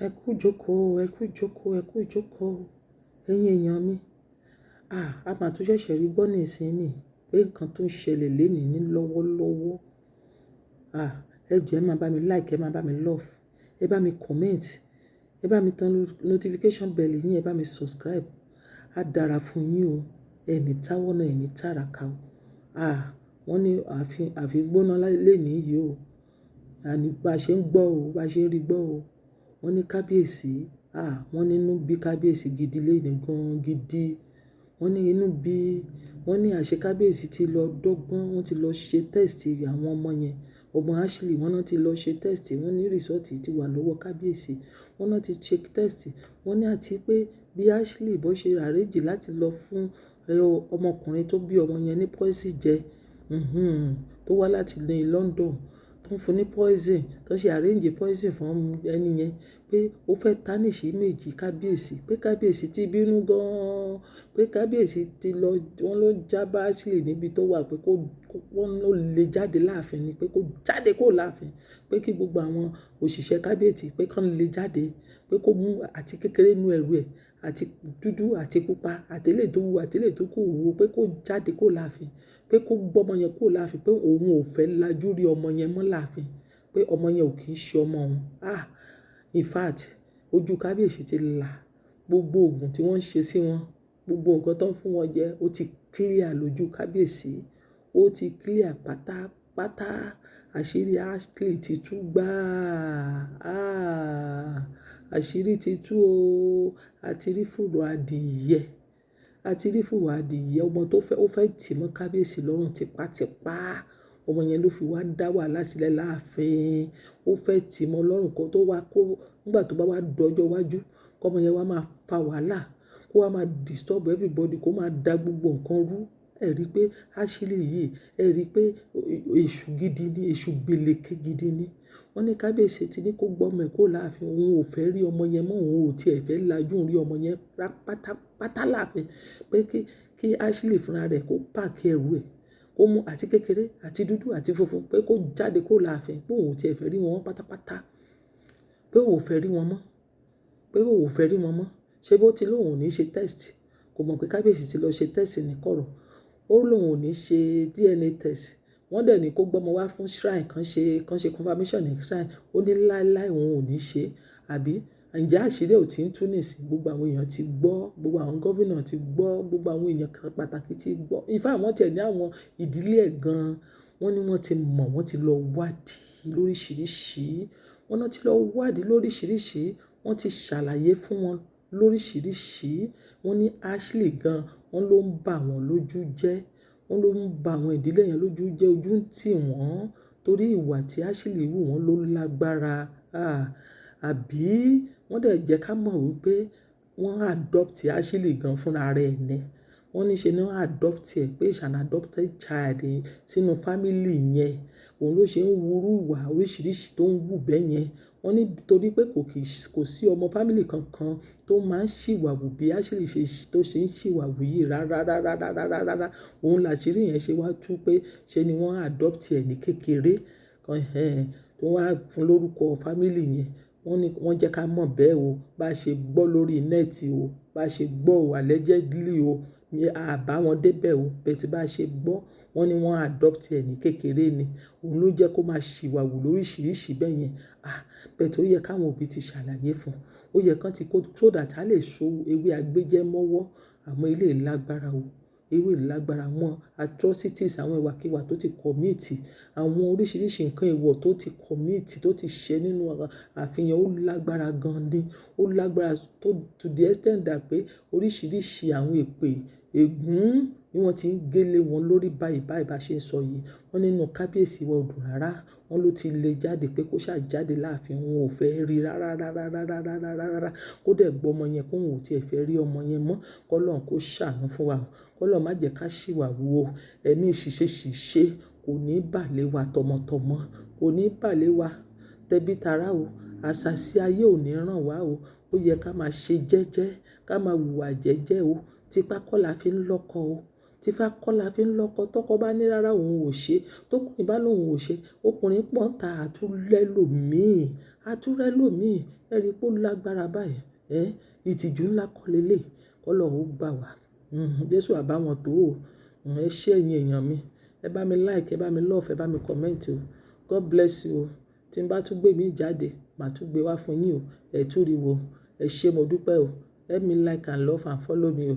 Ẹ kú ìjókòó, ẹ kú ìjókòó, ẹ kú ìjókòó. Ẹ̀yin èèyàn mi. Ah, a máa tún ṣẹ̀ṣẹ̀ rí gbọ́ nísìnyí pé nǹkan tó ń ṣẹlẹ̀ lénìí ní lọ́wọ́lọ́wọ́. Ah, ẹ jọ̀ọ́, ẹ máa bá mi like, ẹ máa bá mi love, ẹ bá mi comment, ẹ bá mi tan notification bell yín, ẹ bá mi subscribe. A dára fún yín o. Ẹ ní táwọ́ náà, ẹ ní tàràkà o. Ah, wọ́n ní ààfin, ààfin gbóná lénìí yìí o. Àní bá ṣe ń gbọ́ o, bá ṣe ń rí gbọ́ o. Wọ́n ní kábíyèsí, ah, wọ́n ní inú bí kábíyèsí gidi lénìí gan gidi. Wọ́n ní inú bí, wọ́n ní àṣẹ kábíyèsí ti lọ dọ́gbọ́n, wọ́n ti lọ ṣe test àwọn ọmọ yẹn. Ọmọ Ashley wọ́n náà ti lọ ṣe test, wọ́n ní result ti wà lọ́wọ́ kábíyèsí. Wọ́n náà ti ṣe test, wọ́n ní àti pé bí Ashley bó ṣe arrange láti lọ fún ọmọkùnrin tó bí ọmọ yẹn ní poison jẹ, tó wá láti ilẹ̀ London, tó ń fún ní poison, tó ṣe arrange poison fún ẹni yẹn pé ó fẹ́ tarnish image kábíyèsí, pé kábíyèsí ti bínú gan, pé kábíyèsí ti lọ, wọ́n ló já bá Ashley níbi tó wà pé kó, wọ́n ló lè jáde láàfin ni, pé kó jáde kó láàfin, pé kí gbogbo àwọn òṣìṣẹ́ kábíyèsí pé kí wọ́n lè jáde, pé kó mú àti kékeré nínú ẹrù ẹ̀, àti dúdú àti pupa, àti eléyìí tó wúwo àti eléyìí tó kò wúwo, pé kó jáde kó láàfin, pé kó gbé ọmọ yẹn kó láàfin, pé òun ò fẹ́ lajú rí ọmọ yẹn mọ́ láàfin, pé ọmọ yẹn ò kí ń ṣe ọmọ òun. Ah, in fact, ojú kábíyèsí ti là. Gbogbo òògùn tí wọ́n ń ṣe sí wọn, gbogbo nǹkan tó ń fún wọn jẹ, ó ti clear lójú kábíyèsí. Ó ti clear pátápátá. Àṣírí Ashley ti tú gbá. Ah, àṣírí ti tú o. A ti rí fùrọ̀ adìyẹ. A ti rí fùrọ̀ adìyẹ. Ọmọ tó fẹ́, ó fẹ́ tì mọ́ kábíyèsí lọ́rùn tipátipá. Ọmọ yẹn ló fi wá dá wàhálà sílẹ̀ láàfin. Ó fẹ́ tì mọ́ lọ́rùn kó tó wá kó, nígbà tó bá wá dọjọ́ iwájú, kí ọmọ yẹn wá máa fa wàhálà, kó wá máa disturb everybody, kó máa da gbogbo nǹkan rú. Ẹ rí pé Ashley yìí, ẹ rí pé èṣù gidi ni, èṣù gbélékè gidi ni. Wọ́n ní kábíyèsí ti ní kó gbé ọmọ ẹ̀ kó láàfin, òun ò fẹ́ rí ọmọ yẹn mọ́, òun ò tí ì fẹ́ lajú rí ọmọ yẹn pátápátá láàfin. Pé kí Ashley fúnra rẹ̀ kó pack ẹrù ẹ̀, kó mú àti kékeré àti dúdú àti funfun, pé kó jáde kó láàfin, pé òun ò tí ì fẹ́ rí wọn pátápátá. Pé òun ò fẹ́ rí wọn mọ́. Pé òun ò fẹ́ rí wọn mọ́. Ṣé bó ti lóun ò ní ṣe test, kò mọ̀ pé kábíyèsí ti lọ ṣe test ní kọ̀rọ̀. Ó lóun ò ní ṣe DNA test. Wọ́n dẹ̀ ní kó gbé ọmọ wá fún shrine kan ṣe confirmation ní shrine. Ó ní láíláí òun ò ní ṣe. Àbí ǹjẹ́ àṣírí ò tí ń tú nísìnyí? Gbogbo àwọn èèyàn ti gbọ́, gbogbo àwọn governor ti gbọ́, gbogbo àwọn èèyàn kan pàtàkì ti gbọ́. In fact, wọ́n tiẹ̀ ní àwọn ìdílé ẹ̀ gan. Wọ́n ní wọ́n ti mọ̀, wọ́n ti lọ wádìí lóríṣìíríṣìí. Wọ́n náà ti lọ wádìí lóríṣìíríṣìí. Wọ́n ti ṣàlàyé fún wọn lóríṣìíríṣìí. Wọ́n ní Ashley gan, wọ́n ló ń bà wọ́n lójú jẹ́. Wọ́n ló ń ba àwọn ìdílé yẹn lójú jẹ́, ojú ń tì wọ́n torí ìwà tí Ashley wù wọ́n ló lágbára. Ah, àbí wọ́n dẹ̀ jẹ́ ká mọ̀ wípé wọ́n adopt Ashley gan fúnra rẹ̀ ni. Wọ́n ní ṣe ni wọ́n adopt ẹ̀, pé it's an adopted child sínú family yẹn. Òun ló ṣe ń wúru ìwà oríṣìíríṣìí tó ń wù bẹ́ẹ̀ yẹn. Wọ́n ní torí pé kò sí ọmọ family kankan tó máa ń ṣìwà wù bí Ashley ṣe, tó ṣe ń ṣìwà wù yìí rárá, rárá, rárá, rárá, rárá. Òun làṣírí yẹn ṣe wá tú pé ṣe ni wọ́n adopt ẹ̀ ní kékeré, tó wá fún lórúkọ family yẹn. Wọ́n ní wọ́n jẹ́ ká mọ̀ bẹ́ẹ̀ o. Bá ṣe gbọ́ lórí net o, bá ṣe gbọ́ o allegedly o, ní a bá wọn dé bẹ̀ o. But tí bá ṣe gbọ́, wọ́n ní wọ́n adopt ẹ̀ ní kékeré ni. Òun ló jẹ́ kó máa ṣìwà wù lóríṣìíríṣìí bẹ́ẹ̀ yẹn. Ah, but ó yẹ káwọn òbí ti ṣàlàyé fún un. Ó yẹ kí wọ́n ti kó so that a lè so ewé agbéjẹ́ mọ́wọ́. Àmọ́ eléyìí lágbára o. Ewé lágbára wọn atrocities, àwọn ìwàkiwà tó ti commit, àwọn oríṣìíríṣìí nǹkan èèwọ̀ tó ti commit, tó ti ṣe nínú ààfin yẹn, ó lágbára gan ni. Ó lágbára to the extent that pé oríṣìíríṣìí àwọn èpè, ègún ni wọ́n ti ń gé lé wọn lórí báyìí báyìí bá ṣe ń sọ yìí. Wọ́n nínú kábíyèsí wa ò dùn rárá. Wọ́n ló ti lé jáde pé kó ṣà jáde láàfin, òun ò fẹ́ rí rárá, rárá, rárá, rárá, rárá, rárá. Kó dẹ̀ gbé ọmọ yẹn, kó òun ò tí ì fẹ́ rí ọmọ yẹn mọ́. Kọ́lọ́run kó ṣàánú fún wa o. Kọ́lọ́run má jẹ́ ká ṣìwà wù o. Ẹ̀mí ṣìṣe ṣìṣe kò ní bà lé wa tọmọtọmọ, kò ní bà lé wa tẹbí tará o. Àṣàsí ayé ò ní rán wa o. Ó yẹ ká máa ṣe jẹ́jẹ́, ká máa wùwà jẹ́jẹ́ o. Tipá kọ́ la fi ń lọ́kọ o. Tipá kọ́ la fi ń lọ́kọ. Tọkọ bá ní rárá òun ò ṣe, tókùnrin bá lóhùn ò ṣe, ọkùnrin pọ́n ta àtúnlẹ̀ lòmíì. A tún rí ẹlòmíì, ẹ rí pé ó lágbára báyìí. Ẹ́, ìtìjú ńlá kọ́ lélẹ̀. K'Ọlọ́run ó gbà wá. Jésù á bá wọn tó o. Ẹ ṣé ẹ̀yin èèyàn mi. Ẹ bá mi like, ẹ bá mi love, ẹ bá mi comment o. God bless you o. Tí n bá tún gbé mi jáde, màá tún gbé wá fún yín o. Ẹ tún rí wo. Ẹ ṣé, mo dúpẹ́ o. Help me like and love and follow me o.